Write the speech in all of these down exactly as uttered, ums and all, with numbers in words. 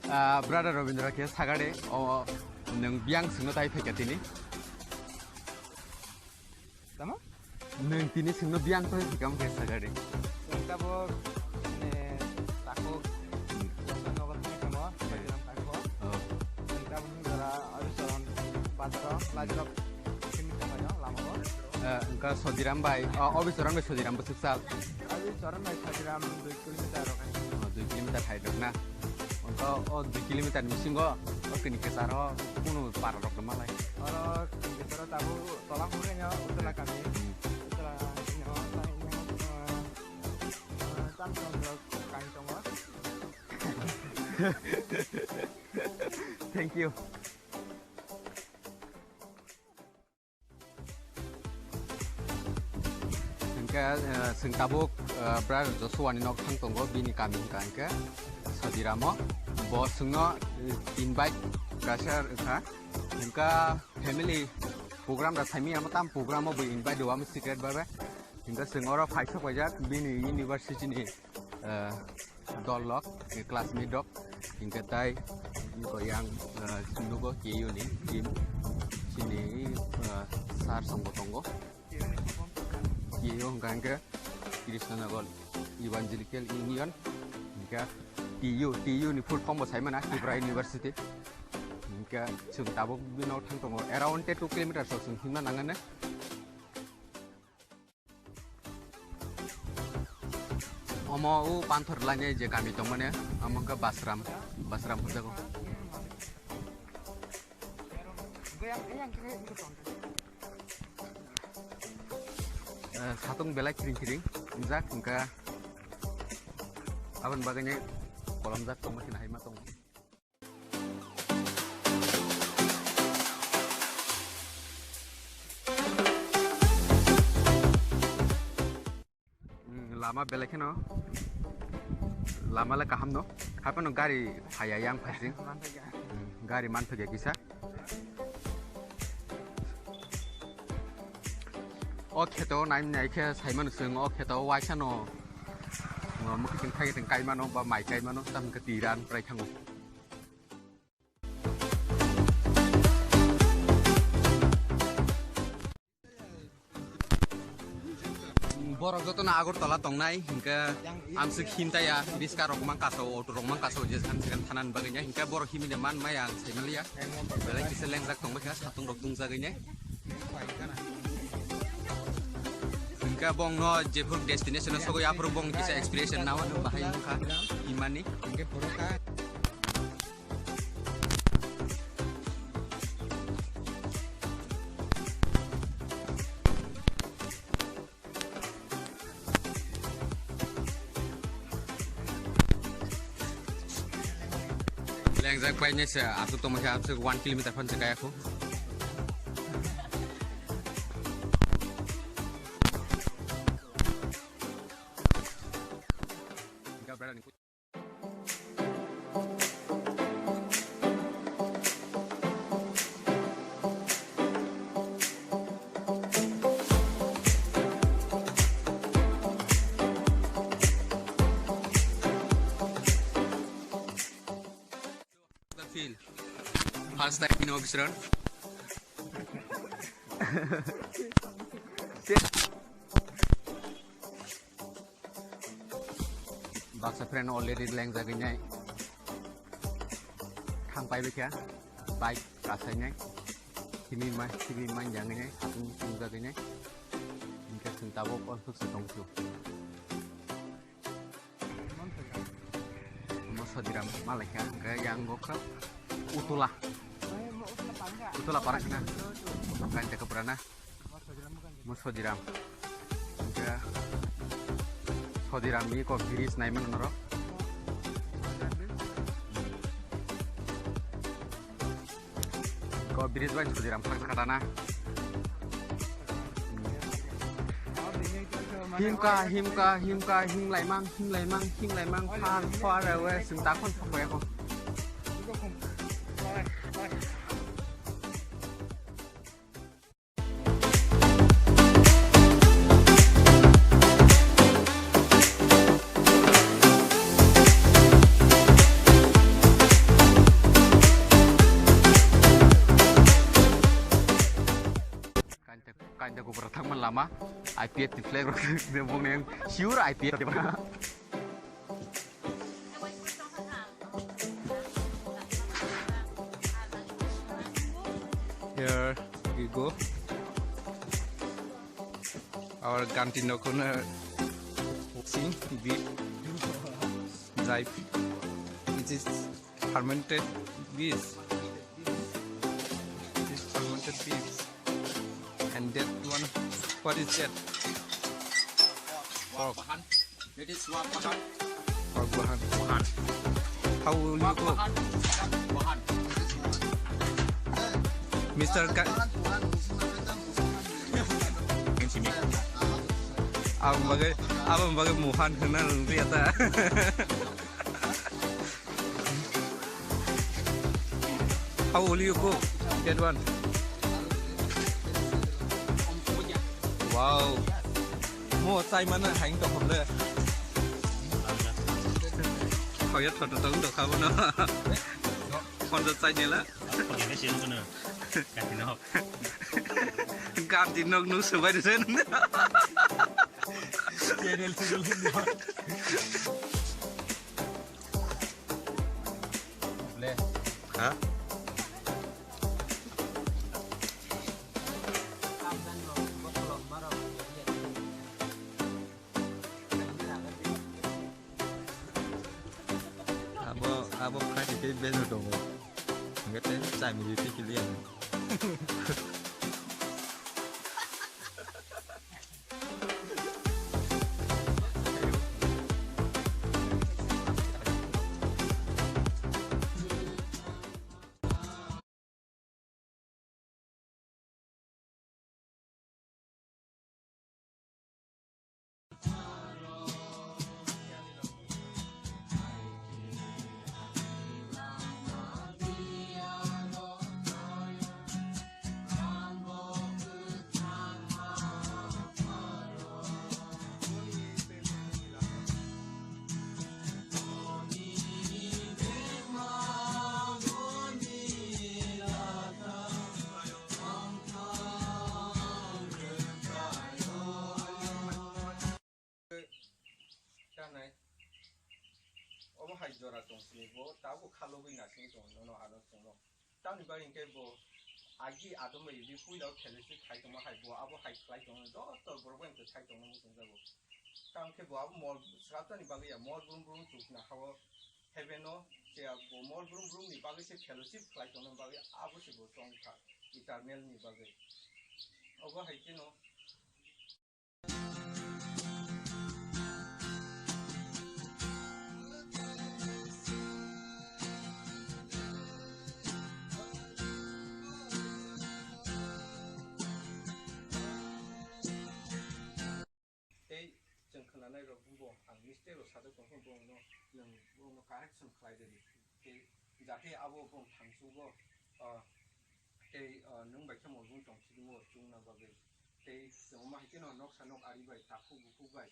Ah, brother Robindra khe sagade, o nwng biyang singno tai phaikha tini. Tamo? Nwng tini singno biyang tai phaikha mkhe sagade. Nwng tabuk, ne, takhuk, Hmm. nogo thangwi tamo, Hmm. Sajiram takhuk. Oh. Nwng tabuk nwng jora Abisaran bazaro, Lajirok, simi tonglaio, lamao. Eh, wngkha Sajiram bai, oh, Abisaran bai Sajiram bwswk sal. Abisaran bai Sajiram dui kilometer rok hai. Oh, dui kilometer hai rok na. Wngkha o dui kilometer ni bisingo o kini kwcharo kunu para rok no malai. Oro kini kwcharo tabuk tola hwnwi no Utla kami. Hmm. Utla hwnwi no, tai no, eh, eh, cham cham rok kain tongo. Thank you. Hingke, eh, chwng tabuk, eh, brother Joshua ni nok thang tongo, bini kami hingka hingke Sadiramo. Bo chwngno, eh, invite kaisa wngkha. Hingka family program da saimanya, amo tam program o bo invite rwma secret babe. Hingke chwng oro phaisok paijak bini university ni, eh, dol rok, eh, classmate rok, hingke tai, hingke yang, eh, nugo K U ni team, chini, eh, sir songbo tongo. K U hingka hingke Krishnanagar Evangelical Union, hingke T U, T U ni full form bo saimana, Tripura University. Hingke chwng tabuk bino thang tongo, around two kilometers o chwng himna nangani. Omo o panthor lainai je kami tongmani, omo wngkha Basram, Basram hwnjago. Eh, satung belai kiring kiring wngjak, hingkha aboni bagwi kolomjak tongma kheno hai ma tongo. Mm, lama belai kheno, lama le kaham no, haphano gari phaiya yang phasing. Mm, gari manthokya kisa. O kheto nai nai khe saimano chwng, o kheto waisa no, o, mwkhwtwng thai tong kaimano ba mai kaimano, tamkhe tiran prai thango. Borok jotono Agartala tongnai, hinkhe amswk himtaya, riska rok mang kaso, auto rok mang kaso, je sakhan sakhan thanani bagwi ya, hinkhe borok himide man maya ang saimaliya, belai kisa lengjak tongbaikha, satung rok tungjagwi ne. Hinkhe bongno jephuru destination o sogwi aphuru bong kisa expression nawa no bahai wngkha himani. Lengjak bai nai se aswk tongma khe aswk one kilometer phan se kaya kho. Feel. First time in Obichron. Baksa friend already lengjagwi nai. Thang pai bikha. Bike kasai nai. Simi ma, simi ma jangwi nai. Hatung tungjagwi nai. Hinkhe chwng tabuk o thuk se tongsu. Omo Sodiram malaikha, hingkhe yang bo kha Utula. Utula para khna. Kain teka pura na. Omo Sodiram. Hingkhe Sodiram ni ko bridge naimano norok. Ko bridge bai Sodiram phak kha dana. Himka, himka, himka, himlaimang, himlaimang, himlaimang, far, far away, sing takon sakoyako. Ma, I P F ni flag rok bung neng sure I P F. Here we go. Our ganti nokuna sing beef dry. It is fermented beef. It is fermented beef. And that one, what is that? Pork. That is wak bahan. Wak bahan. Bahan. How will you cook? Wak bahan. Bahan. Mister Ka- Abang bagai, abang bagai muhan hwnna rwngya ta. How will you cook that one? Wow. Mo chai mana haing to khomle. Khoya thoto tong to khabo no. Khonjo chai nela. Khonjo ne sino kono. Kati no. Ganti nok nu subai de sen. Channel channel. Le. Ha? Abo, abo khai khe beno tongo. Hingke tei chai mili tei kili ang. Tanai. Omo hai jora tong sini bo, tabuk khalogwi nasing tong nono ano tongno. Tamni bagwi hwnkhe bo agi adom bai ri puila o fellowship khai tongma hai bo abo hai khlai tongno joto borok bai hwnkhe khai tongno muchung jago. Tamo khe bo abo mol srapjani bagwi ya mol brum brum chukna ha o heaven o che bo mol brum brum ni bagwi se fellowship khlai tongna bagwi abo se bo chong kha eternal ni bagwi. Obo hai kheno Tei chwng khwnanai rok bo ang mistake rok sajak tong khe bo no nwng bo no correction khlai rwdi. Tei jate abo bo thangsugo, ah, tei, ah, nwng bai khe mol brum tong thidi o chwngna bagwi. Tei chwng omo hai kheno noksa nok ari bai takhuk bukhuk bai.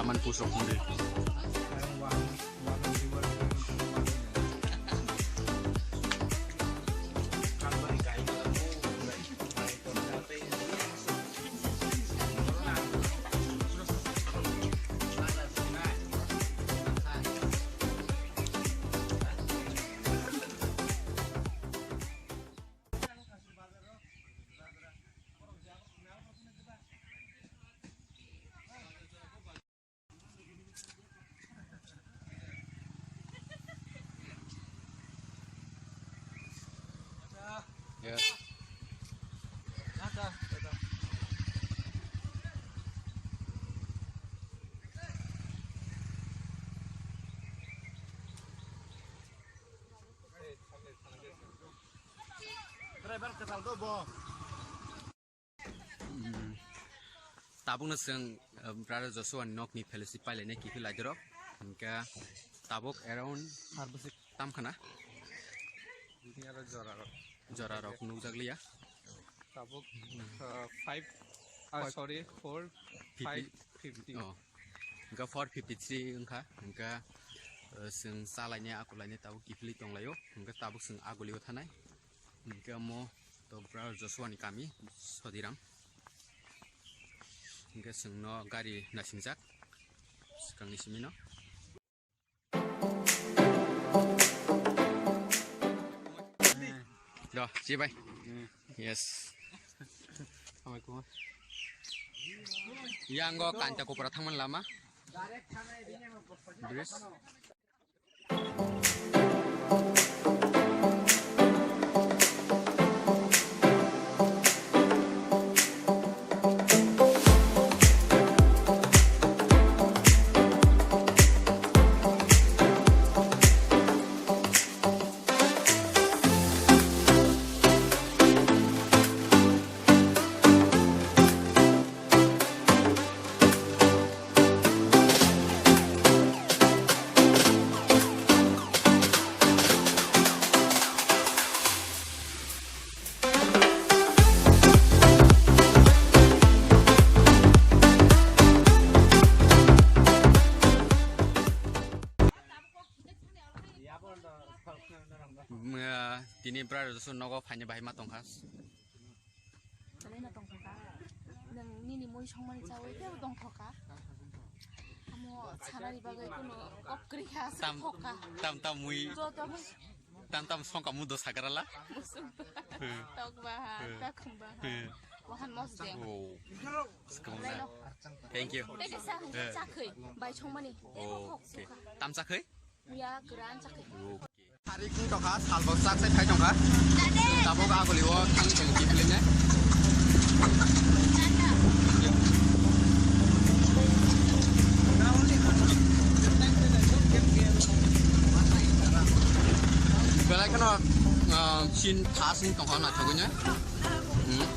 Man push rok phone de. Yes. Driver kwtal do bo. Mm. Tabukno chwng, uh, Brother Joshua ni nokni fellowship pailainai kiphil laidorok. Hwnkhe tabuk around tam khana? Bini aro jora rok. Jora rok nukjak liya. Tabuk, uh, five, uh, sorry, four, fifty. Five fifty. Oh. Hwnkhe four fifty three wngkha. Hwnkhe, uh, chwng chalainai, akulainai tabuk kiphilwi tonglaio. Hwnkhe tabuk chwng agulio thanai. Hwnkhe omo to Brother Joshua ni kami, Sodiram. Hwnkhe chwngno gari nasingjak swkangni simino. Do, chibai. Yes. Yang o Kanta Kopra thangmani lama. Bridge. Mm, ah, tini Brother Joshua nogo phaina bahai ma tongkha. Belai no tongthokha. Nwng nini mui songmani chawi tebo tongthokha. Amo sanani bagwi kuno kok kwrwi kha, aswk tam, thokha. Tam tam mui. Joto mui. Tam tam songka mudo sagrala. Musuk. Hmm. Tok baha, hmm, takhum baha. Hmm. Wahan mos deng. Oh. Belai no. Thank you. Tei kaisa hwnkhe, eh, chakhwi, bai songmani. Oh, okay. Tam chakhwi? Ya, kwran chakhwi. Oh. Tarik wng tongkha, salbo chak sai phai tongkha. Tabuk aguli o thang thang kiphilwinai. Belai kheno, ah, sin thas wng tongkha naithogwinai. Hmm.